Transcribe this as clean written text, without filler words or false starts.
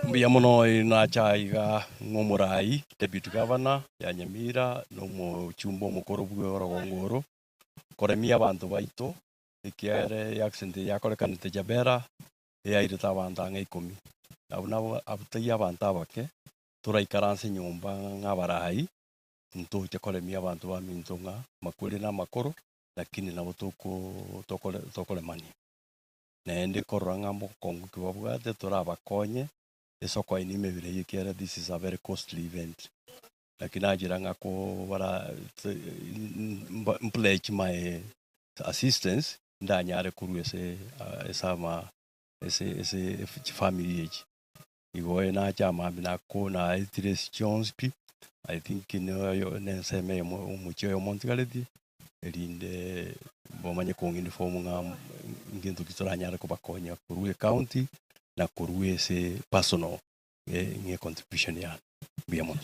Mbuya mono nacha iga ng'a omorai, Deputy Governor ya Nyamira, na omochumba omokoro bwa orogongo oro, koremia abanto baito, ekiagera eaccident eye yakorekanete Chabera, eyairete abanto ang'e ikomi. Abwo nabo abwo taiyo abanto abake, toraikaranse nyomba ng'a abarai, ntoche koremia abanto baminto ng'a amakweri na amakoro, lakini nabo toko tokore tokoremania. Naende korora ng'a mokongu ki babwate torabakonye ase okoenia emebere eyio ekiagera this is a very costly event. Naki nachera ng'a kobara mpledge my assistance ndanyare korwa ase ase ama ase ase chifamiri echi. Igo oyo nacha amaambia nako naetire ase chionsi pi, I think noyo na ensemo eyemo omochie oyomo ntigaretie, erinde bamanye kong'iniform ng'a ngento ki toranyare kobakonya korwa ecounty na korwa ase personal ng'e contribution yane. Mbuya mono.